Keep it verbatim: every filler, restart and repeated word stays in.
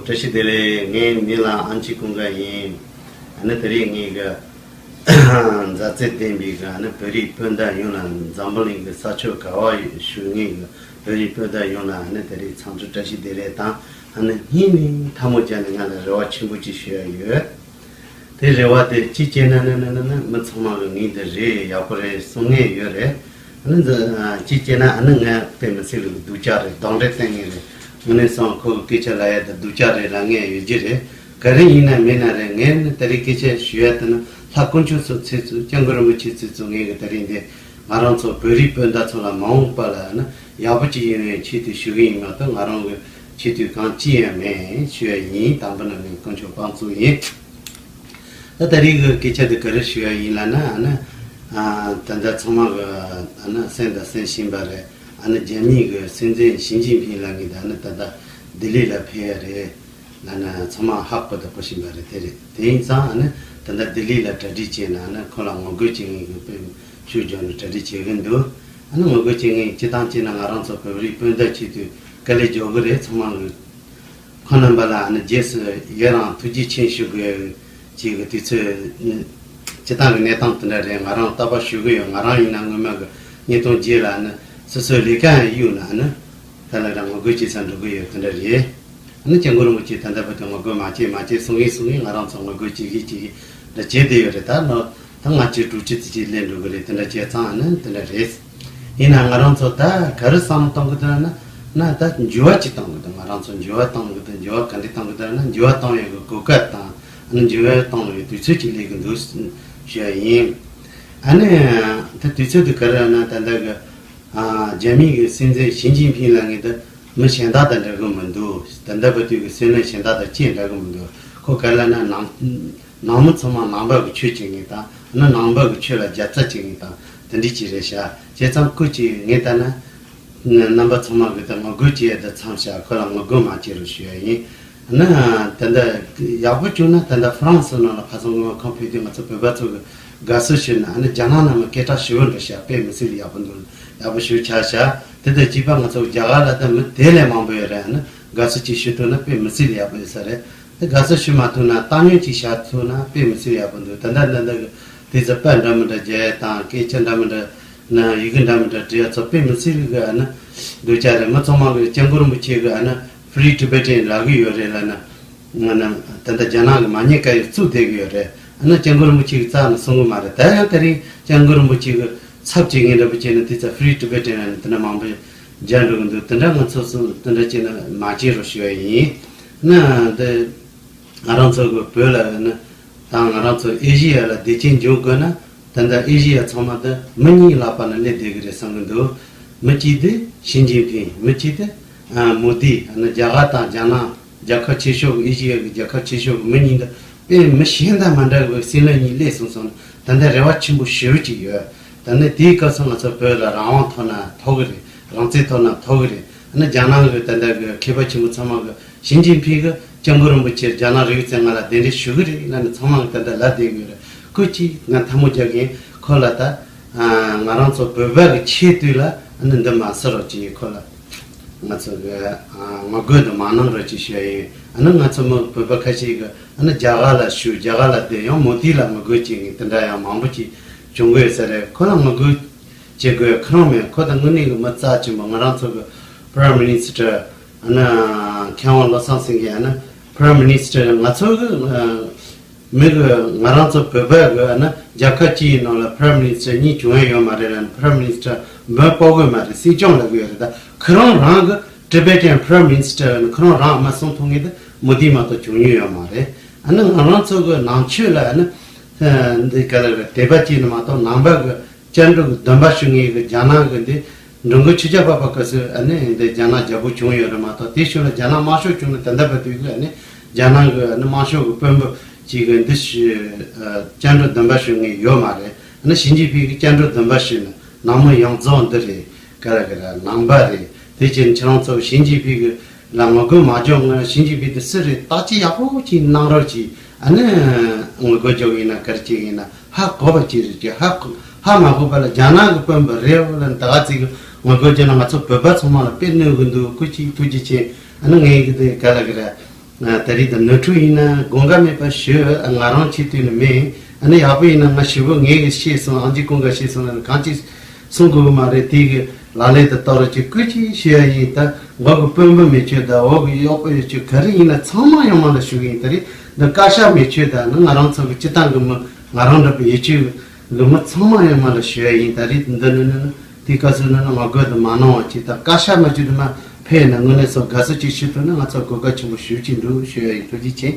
བཀྲ་ཤིས་བདེ་ལེགས། ངའི་མིང་ལ་ཨན་ཅི་ཀུན་དགའ་ཡིན། ཨ་ནི་དེ་རིང་ངའི་གི་མཛའ་བརྩེ་ལྡན་པའི་གི་ཨ་ནི་བོད་རིགས་སྤུན་ཟླ་ཡོངས་ལ། འཛམ་བུ་གླིང་གི་ས་ཕྱོགས་ག་བར་བཞུགས་མཁན་གི་བོད་རིགས་སྤུན་ཟླ་ཡོངས་ལ་ཨ་ནི་དེ་རིང་འཚམས་འདྲི་བཀྲ་ཤིས་བདེ་ལེགས་དང་། ཨ་ནི་སྙིང་ནས་ཐལ་མོ་སྦྱར་ནས་ང་ལ་རེ་བ་ཆེན་པོ་ཅིག་ཞུ་ཡ་ཡོད། དེ་རེ་བ་དེ་གཅིག་བྱས་ན་ནི་ནི་ནི་ནི་མི་ཚང་མ་གི་ངས་འདི་རེད། ཡག་པོ་རེད་གསུང་མཁན་ཡོད་རེད། ཨ་ནི་འདི་ཨ་གཅིག་བྱས་ན་ཨ་ནི་ང་དཔེ་མི་སྲིད་གི་སྡུག་ཅག་རེད། གདོན་འདྲེ་བསྟེན་མཁན་རེད། དངོས་གནས་སོང་ཁོ་གི་སྐད་ཆ་ལབ་ཡ་དེ་སྡུག་ཅག་རེད་ལབ་མཁན་ཡོད་ཀྱི་རེད། ག་རེ་ཡིན་ན་མིན་ན་རེད། ངས་ནི་དེ་རིང་སྐད་ཆ་ཞུ་ཡ་དེ་ནི་ལྷ་དཀོན་མཆོག་གསུམ་ཚེ་གཙོས། སྐྱབས་མགོན་རིན་པོ་ཆེ་ཚེ་གཙོས། ངས་གི་དེ་རིང་འདི་ང་རང་ཚོ་བོད་རིགས་སྤུན་ཟླ་ཚོ་ལ་མ་འོངས་པ་ལ་ནི་ཡག་པོ་ཅིག་ཡོང་བའི་ཆེད་དུ་ཞུ་གི་ཡིན་མ་གཏོགས། ང་རང་གི་ཆེད་དུ་གང་ཅི་ཡང་མེད་ཞུ་ཡ་ཡིན། དང་པོ་ནས་ངས་དཀོན་མཆོག་དཔང་བཙུགས་ཡིན། ད་ད་རེས་ཀྱི་སྐད་ཆ་འདི་ག་རེ་ཞུ་ཡ་ཡིན་ལབ་ན། ཨ་ནི་ཨ་ད་ལྟ་ཚང་མ་གི་ཨ་ནི་གསན་དང་གསན་བཞིན་པ་རེད། ཨ་ནི་རྒྱ་མིའི་གི་སྲིད་འཛིན་ཞི་ཅིན་ཕིང་ལགས་ཀྱིས་ད་ཨ་ནི་ད་ལྟ་ལྡི་ལི་ལ་ཕེབས་ཡ་རེད་ལབ་ན་ཚང་མ་ཧ་གོ་དང་གོ་བཞིན་པ་རེད། དེ་རེད། དེ་ཡིན་ཙང་ཨ་ནི་ད་ལྟ་ལྡི་ལི་ལ་གྲ་སྒྲིག་བྱས་ན། ཨ་ནི་ཁོ་ལ་ངོ་རྒོལ་བྱེད་མཁན་གྱི་དཔེ་ཤུགས་སྦྱོར་ནས་གྲ་སྒྲིག་བྱེད་གི་འདུག་ཨ་ནི་ངོ་རྒོལ་བྱེད་མཁན་སྤྱིར་བཏང་བྱས་ན་ང་རང་ཚོ་བོད་རིགས་སྤུན་ཟླ་ཆེད་དུ་དཀའ་ལས་རྒྱག་གི་རེད། ཚང་མ་གི་ཁོང་རྣམ་པ་ལ་ཨ་ནི་རྗེས་སུ་ཡི་རང་ཐུགས་རྗེ་ཆེ་ཞུ་དགོས་ཅིག་གི་དུས་ཚོད་ནི། སྤྱིར་བཏང་གི་གནས་སྟངས་དེ་འདྲ་རེད། ང་རང་རྟག་པར་ཞུ་གི་ཡོད། ང་རང་ཡིན་ན་སྔོན་མ་གི་ཉིས་སྟོང་བརྒྱད་ལ་ཨ་ནི་སོ་སོའི་ལས་ཀ་ཡང་གཡུག་ན་ཨ་ནི་ད་ལ་རང་ངོ་རྒོལ་བྱེད་ས་འགྲོ་གི་ཡོད། དེ་འདྲ་རེད། ཨ་ནི་སྐྱབས་མགོན་རིན་པོ་ཆེ་ད་ལྟ་བར་དུ་ངོ་རྒོལ་མ་བྱེད་མ་བྱེད་གསུང་གིན་གསུང་གིན། ང་རང་ཚོ་ངོ་རྒོལ་བྱེད་གིན་བྱེད་གིན་འདྲ་བྱེད་བསྡད་ཡོད་རེད། ད་ནོ། ད་ང་ཚོའི་དྲུག་ཅུ་ཙམ་ཅིག་སླེབས་འགྲོ་གི་རེད། དེ་འདྲ་བྱས་ཙང་ཨ་ནི་དེ་འདྲ་རེད། ཡིན་ན་ང་རང་ཚོ་ད་ག་རེ་བསམ་བློ་གཏོང་གི་འདུག་ན། ན་ད་འགྱུར་བ་ཅིག་གཏོང་གི་འདུག་ང་རང་ཚོ་འགྱུར་བ་གཏོང་གི་འདུག་འགྱུར་བ་ག་འདྲ་གཏོང་གི་འདུག་ན། འགྱུར་བ་གཏོང་ཡག་གི་གོ་སྐབས་དང་ཨ་ནི་འགྱུར་བ་གཏོང་ཡག་གི་དུས་ཚོད་ཅིག་སླེབས་གི་འདུག་ཞུ་ཡ་ཡིན། ཨ་ནི་ད་དུས་ཚོད་དེ་ག་རེ་ན། ད་ལྟ་གི་ཨ་རྒྱ་མིའི་གི་སྲིད་འཛིན་ཞི་ཅིན་ཕིང་ལགས་ངས་ད་མི་གཞན་དག་དང་འདྲ་གི་མི་འདུག་ད་ལྟ་བར་དུ་གི་སྲིད་བློན་གཞན་དག་དང་ཅིག་འདྲ་གི་མི་འདུག་ཁོ་ག་ལ་ན་ནང་ནང་མི་ཚང་མ་ནང་པ་གི་ཆོས་བྱེད་མཁན་དང་། ཨ་ནི་ནང་པ་གི་ཆོས་ལ་རྒྱབ་རྩ་བྱེད་མཁན་དང་དེ་འདྲ་ཅིག་རེད་ཤག་བྱས་ཙང་སྐུ་ཅིག་ངས་ལྟ་ན་རྣམ་པ་ཚང་མ་གི་ད་ངོ་རྒོལ་བྱེད་ཡ་ད་མཚམས་བཞག་ཁོ་ལ་ངོ་རྒོལ་མ་བྱེད་རོགས་ཞུ་ཡ་ཡིན། ཨ་ནི་ད་ལྟ་ཡག་པོ་བྱུང་ན་ད་ལྟ་ཧྥ་རན་སི་ནང་ལ་ཁ་སང་ངོ་ཁོང་ཕེབས་དུས་ང་ཚོ་བོད་པ་ཚོ་གི་དགའ་བསུ་ཞུས་ན། ཨ་ནི་རྒྱ་ནག་ནང་མི་སྐད་གྲགས་ཞེ་པོ་འདྲ་ཤག་དཔེ་མི་སྲིད་ཡག་པོ་འདུག་ཡག་པོ་ཞེ་པོ་ཆགས་ཤག་དེ་དང་གཅིག་པ་ང་ཚོ་རྒྱ་གར་ལ་ད་མི་དེ་ལས་མང་པོ་ཡོད་རེད། ཨ་ནི་དགའ་བསུ་ཅིག་ཞུ་ཐུབ་ན་དཔེ་མི་སྲིད་ཡག་པོ་ཡོད་ས་རེད། དེ་དགའ་བསུ་ཞུ་མ་ཐུབ་ན་གཏམ་ཉོན་ཅིག་བཞག་ཐུབ་ན་དཔེ་མི་སྲིད་ཡག་པོ་འདུག་ད་ལྟ་འདི་འདི་གི་དེ་ཚོ་དཔེ་འདྲ་མི་འདྲ་རྒྱག་ཡ་དང་། སྐད་ཆ་འདྲ་མི་འདྲ་ན་ཡི་གེ་འདྲ་མི་འདྲ་འབྲི་ཡ་ཚོ་དཔེ་མི་སྲིད་གི་ཨ་ནི་སྡུག་ཅག་རེད། མི་ཚང་མ་གི་སྐྱབས་མགོན་རིན་པོ་ཆེ་གི་ཨ་ནི་Free Tibetan་ལབ་གི་ཡོད་རེད་ལབ་ན། ང་ནི་ད་ལྟ་རྒྱ་ནག་གི་མ་ཉེས་ཀ་ཡི་བཙུགས་བསྡད་གི་ཡོད་རེད། ཨ་ནི་སྐྱབས་མགོན་རིན་པོ་ཆེ་གི་རྩ་ནས་གསུང་གི་མ་རེད། ད་ཡང་དེ་རིང་སྐྱབས་མགོན་རིན་པོ་ཆེ་གི་ཚབ་བྱེད་མཁན་འདྲ་པོ་བྱས་ན་དེ་ཚོ་Free Tibetan་ལབ་ནས་དེ་འདྲ་མང་པོ་རྒྱག་འགྲོ་གི་འདུག་དེ་འདྲ་ང་ཚོ་སུ་དེ་འདྲ་བྱས་ན་མ་བྱེད་རོགས་ཞུ་ཡ་ཡིན། ན་འདི་ང་རང་ཚོ་གི་བོད་ལ་ཡོད་ན་དང་། ང་རང་ཚོ་ཨེ་ཤི་ཡ་ལ་བདེ་སྐྱིད་འབྱུང་དགོས་ན། ད་ལྟ་ཨེ་ཤི་ཡ་ཚང་མ་ད་མི་གཉིས་ལག་པ་ན་སླེབས་བསྡད་གི་རེད་བསམ་གི་འདུག་མི་གཅིག་དེ་ཞི་ཅིན་ཕིང་། མི་གཅིག་དེ་ཨ་མོ་དི། ཨ་ནི་རྒྱ་གར་དང་རྒྱ་ནག་རྒྱལ་ཁབ་ཆེ་ཤོས་ཀྱི་ཨེ་ཤི་ཡ་གི་རྒྱལ་ཁབ་ཆེ་ཤོས་ཀྱི་མི་གཉིས་འདི་དཔེ་མི་གཞན་དང་མ་འདྲ་བའི་སྲིད་བློན་གཉིས་སླེབས་སོང་སོང་ན་ད་ལྟ་རེ་བ་ཆེན་པོ་ཞེ་པོ་ཅིག་ཡོད། ད་ནི་དེའི་སྐབས་སུ་ང་ཚོ་བོད་ལ་རང་དབང་ཐོབ་ན་ཐོབ་གི་རེད། རང་བཙན་ཐོབ་ན་ཐོབ་གི་རེད། ཨ་ནི་རྒྱ་ནག་གི་ད་ལྟ་གི་མཁས་པ་ཆེན་པོ་ཚང་མ་གི་ཞི་ཅིན་ཕིང་གི་སྐྱབས་མགོན་རིན་པོ་ཆེ་རྒྱ་ནག་རིག་པའི་རྩེ་ལྔ་ལ་གདན་འདྲེན་ཞུ་གི་རེད་ལབ་ནས་ཚང་མ་གི་ད་ལྟ་ལབ་བསྡད་གི་ཡོད་རེད། ཁོ་ཅིག་ང་ཐལ་མོ་རྒྱག་གིན་ཁོ་ལ་ད་ང་རང་ཚོ་བོད་པ་གི་ཆེས་དུས་ལ་ཨ་ནི་འདི་མ་ཟེར་རོགས་ཅིག་ཁོ་ལ་ང་ཚོ་གི་ངོ་རྒོལ་འདི་མ་གནང་རོགས་ཅིག་ཞུ་ཡ་ཡིན། ཨ་ནི་ང་ཚོ་མི་བོད་པ་ཁ་ཤས་གི་ཨ་ནི་རྒྱ་གར་ལ་བཞུགས། རྒྱ་གར་ལ་བསྡད། ཡང་མོ་དི་ལ་ངོ་རྒོལ་བྱེད་མཁན་དེ་འདྲ་ཡང་མང་པོ་ཅིག་བྱུང་གི་ཡོད་ས་རེད། ཁོ་ལ་ངོ་རྒོལ་བྱེད་དགོས་ཁོ་རང་མེད། ཁོ་དང་དངོས་གནས་ཀྱི་མི་རྩ་ཆེན་པོ་ང་རང་ཚོ་གི་Prime Minister ཨ་ནི་མཁས་དབང་བློ་བཟང་སེང་གེ་ཨ་ནི་Prime Minister ང་ཚོ་གི་མི་གི་ང་རང་ཚོ་བོད་པ་གི་ཨ་ནི་རྒྱལ་ཁབ་གཅིག་ཡི་ནང་ལ་Prime Minister གཉིས་བྱུང་ཡ་ཡོད་མ་རེད་ལ། Prime Minister འབོད་སྤོ་གི་མ་རེད། སྲིད་སྐྱོང་ལབ་གི་ཡོད་རེད། ད་ཁོ་རང་རང་གི་Tibetan Prime Minister ཨ་ནི་ཁོ་རང་རང་མ་གསུང་ཐུབ་མཁན་དེ་མོ་དི་མ་གཏོགས་བྱུང་མྱོང་ཡོད་མ་རེད། ཨ་ནི་ང་རང་ཚོ་གི་ནང་ཆོས་ལ་ཨ་ནི་འདི་ག་ལ་རེད། དད་པ་བྱས་ནས་མ་གཏོགས་ནང་པ་གི་སྐྱབས་འགྲོ་གི་སྡོམ་པ་ཞུ་མཁན་གི་རྒྱ་ནག་གི་འདི་འགྲོ་མགོན་ཆོས་རྒྱལ་འཕགས་པ་སྐབས་སུ་ཨ་ནི་འདི་རྒྱ་ནག་རྒྱལ་པོ་བྱུང་ཡོད་རེད་མ་གཏོགས། དེ་ཤུལ་ལ་རྒྱ་ནག་དམར་ཤོག་བྱུང་ནས་ད་ལྟ་བར་དུ་གི་ཨ་ནི་རྒྱ་ནག་གི་ཨ་ནི་དམར་ཤོག་གི་དཔོན་པོ་ཅིག་གི་འདི་ཞུ་སྐྱབས་འགྲོ་སྡོམ་པ་ཞུ་མཁན་ཡོད་མ་རེད། ཨ་ནི་ཞི་ཅིན་ཕིང་གི་སྐྱབས་འགྲོ་སྡོམ་པ་ཞུས་ན་ནང་མི་ཡོངས་རྫོགས་འདི་རེད། ག་རེ་ག་རེ་ནང་པ་རེད། དེ་བཞིན་ཁྱེད་རང་ཚོ་ཞི་ཅིན་ཕིང་གི་ལ་ངོ་རྒོལ་མ་རྒྱག་སྔོན་ཞི་ཅིན་ཕིང་དེ་སུ་རེད་བརྟག་དཔྱད་ཡག་པོ་ཅིག་གནང་རོགས་གྱིས། ཨ་ནི་ངོ་རྒོལ་རྒྱག་ཡིན་ན་ག་རེ་བྱེད་ཡིན་ན་ཧ་གོ་བ་ཅིག་རེད་ཀྱི། ཧ་གོ་ཧ་མ་གོ་བ་ལ་རྒྱ་ནག་གི་དཔོན་པོ་རེད་ལ་ད་ག་ཚིག་གི་ངོ་རྒོལ་བྱས་ན་ང་ཚོ་བོད་པ་ཚང་མ་ལ་དཔེ་གནོད་གི་འདུག་སྐུ་གཅིག་ཐུགས་རྗེ་ཆེ། ཨ་ནི་ངས་གི་དེ་ག་ལ་གི་རེད། ད་རེས་ད་ནོར་འཁྲུལ་ཡིན་ན་དགོངས་འགལ་མེད་པ་ཞུ། ང་རང་ཆེད་དུ་ནི་མེད། ཨ་ནི་ཡག་པོ་ཡིན་ན་ང་ཞེ་པོ་ངས་གི་ཤེས་སོང་། ཨང་ཅི་ཀུན་དགའ་ཤེས་སོང་ན་གང་ཅི་གསུང་དགོས་གི་མ་རེད། དེ་གི་ལག་ལེན་དུ་བསྟར་རོགས་གྱིས། སྐུ་མཁྱེན་ཞུ་ཡ་ཡིན། ད་འོག་གི་དཔོན་པོ་མི་ཆོས་དང་འོག་གི་གཡོག་པོ་ཡོད་ཆོས་ག་རེ་ཡིན་ན་ཚང་མ་ཡོངས་མ་ལ་ཞུ་གི་ཡིན། ད་རེས་འདི་བཀའ་ཤག་མི་ཆོས་དང་ནི་ང་རང་ཚོ་གི་སྤྱི་བཏང་གི་མི་ང་རང་འདྲ་པོ་ཡོད་ཆོས་གི་མི་ཚང་མ་ཡོངས་མ་ལ་ཞུ་ཡ་ཡིན། ད་རེས་འདི་ནི་ནི་ནི་དེའི་སྐབས་སུ་ནི་ནི་ང་དགོས་དུ་མ་གནང་བ་ཅིག་དང་། བཀའ་ཤག་མ་ཆོས་དུ་མ་ཕེབས་ན་དངོས་གནས་སོ་དགའ་བསུ་ཅིག་ཞུ་ཐུབ་ན་ང་ཚོ་གོ་སྐབས་ཆེན་པོ་ཞུ་ཅིག་འདུག་ཞུ་ཡ་ཡིན། ཐུགས་རྗེ་ཆེ།